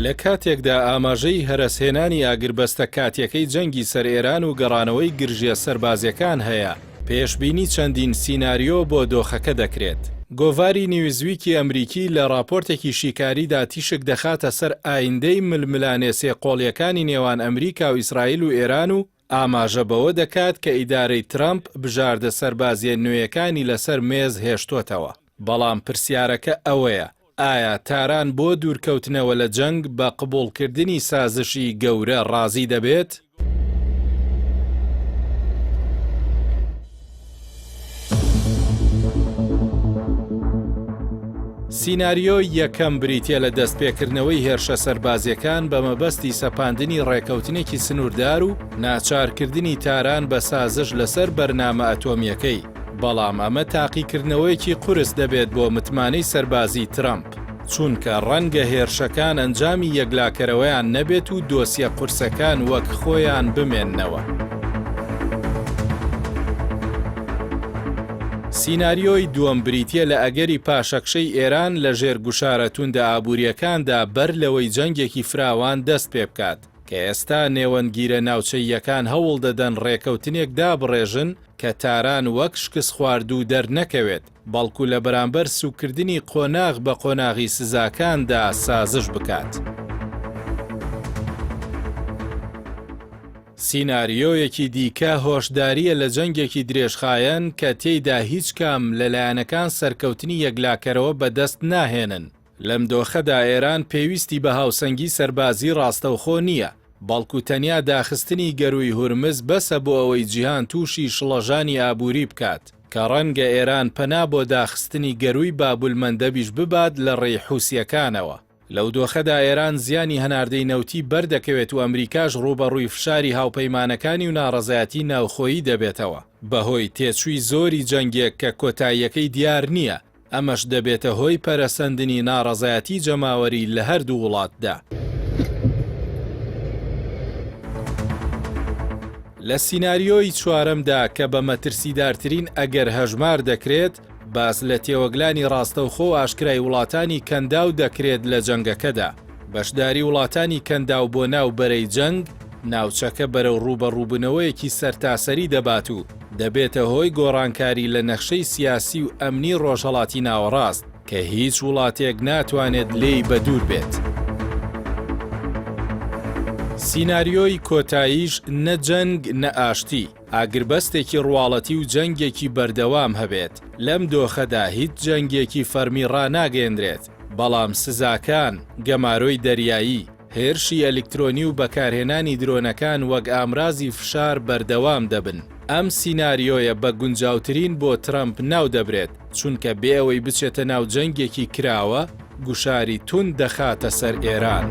لە کاتێکدا ئاماژەی هەرەسهێنانی ئاگربەستە کاتیەکەی جەنگی سەر ئێران و گەڕانەوەی گرژیە سەربازیەکان هەیە، پێشبینی چەندین سیناریۆ بۆ دۆخەکە دەکرێت. گۆڤاری نیوزویکی ئەمریکی لە ڕاپۆرتێکی شیکاریدا تیشک دەخاتە سەر ئایندەی ململانێ سێقۆڵیەکانی نێوان ئەمریکا و ئیسرائیل و ئێران و ئاماژە بەوە دەکات کە ئیدارەی ترەمپ بژاردە سەربازیە نوێیەکانی لەسەر مێز هێشتۆتەوە. بەڵام پرسیارەکە ئەوەیە ئایا تاران بۆ دوورکەوتنەوە لە جەنگ بە قبوڵکردنی سازشی گەورە ڕازی دەبێت؟ سیناریۆی یەکەم بریتیە لە دەستپێکردنەوەی هێرشە سەربازیەکان بە مەبەستی سەپاندنی ڕێکەوتنێکی سنووردار و ناچارکردنی تاران بە سازش لەسەر بەرنامە ئەتۆمیەکەی، بەڵام ئەمە تاقیکردنەوەیەکی قورس دەبێت بۆ متمانەی سەربازیی ترەمپ، چونکە ڕەنگە هێرشەکان ئەنجامی یەکلاکەرەوەیان نەبێت و دۆسیە قورسەکان وەک خۆیان بمێننەوە. سیناریۆی دووەم بریتییە لە ئەگەری پاشەکشەی ئێران لەژێر گوشارە توندە ئابوورییەکاندا بەر لەوەی جەنگێکی فراوان دەست پێبکات، کە ئێستا نێوەندگیرە ناوچەییەکان هەوڵدەدەن ڕێکەوتنێک دابڕێژن کە تاران وەک شکستخواردوو دەرنەکەوێت، بەڵکو لە بەرامبەر سووککردنی قۆناغ بە قۆناغی سزاکاندا سازش بکات. سیناریۆیەکی دیکە هۆشدارییە لە جەنگێکی درێژخایەن کە تێیدا هیچ کام لە لایەنەکان سەرکەوتنی یەکلاکەرەوە بەدەست ناهێنن. لەم دۆخەدا ئێران پێویستی بە هاوسەنگی سەربازی ڕاستەوخۆ نییە، بەڵکو تەنیا داخستنی گەرووی هورمز بەسە بۆ ئەوەی جیهان تووشی شڵەژانی ئابووری بکات، کە ڕەنگە ئێران پەنا بۆ داخستنی گەرووی بابولمەندەبیش ببات لە ڕێی حوسییەکانەوە. لەو دۆخەدا ئێران زیانی هەناردەی نەوتی بەردەکەوێت و ئەمریکاش ڕووبەڕووی فشاری هاوپەیمانەکانی و ناڕەزایەتی ناوخۆیی دەبێتەوە بەهۆی تێچووی زۆری جەنگێک کە کۆتاییەکەی دیار نییە، ئەمەش دەبێتە هۆی پەرەسەندنی ناڕەزایەتی جەماوەری لە هەردوو وڵاتدا. لە سیناریۆی چوارەمدا کە بە مەترسیدارترین ئەگەر هەژمار دەکرێت، باس لە تێوەگلانی ڕاستەوخۆ و ئاشکرای وڵاتانی کەنداو دەکرێت لە جەنگەکەدا. بەشداری وڵاتانی کەنداو بۆ ناو بەرەی جەنگ، ناوچەکە بەرەو ڕووبەڕووبوونەوەیەکی سەرتاسەری دەبات و دەبێتە هۆی گۆڕانکاری لە نەخشەی سیاسی و ئەمنی ڕۆژهەڵاتی ناوەڕاست کە هیچ وڵاتێک ناتوانێت لێی بەدوور بێت. سیناریۆی کۆتاییش نە جەنگ نە ئاشتی، ئاگربەستێکی ڕواڵەتی و جەنگێکی بەردەوام هەبێت، لەم دۆخەدا هیچ جەنگێکی فەرمی ڕاناگەیەنرێت، بەڵام سزاکان، گەمارۆی دەریایی، هێرشی ئەلیکترۆنی و بەکارهێنانی درۆنەکان وەک ئامرازی فشار بەردەوام دەبن. ئەم سیناریۆیە بە گونجاوترین بۆ ترەمپ ناودەبرێت، چونکە بێ ئەوەی بچێتە ناو جەنگێکی کراوە، گوشاری توند دەخاتە سەر ئێران.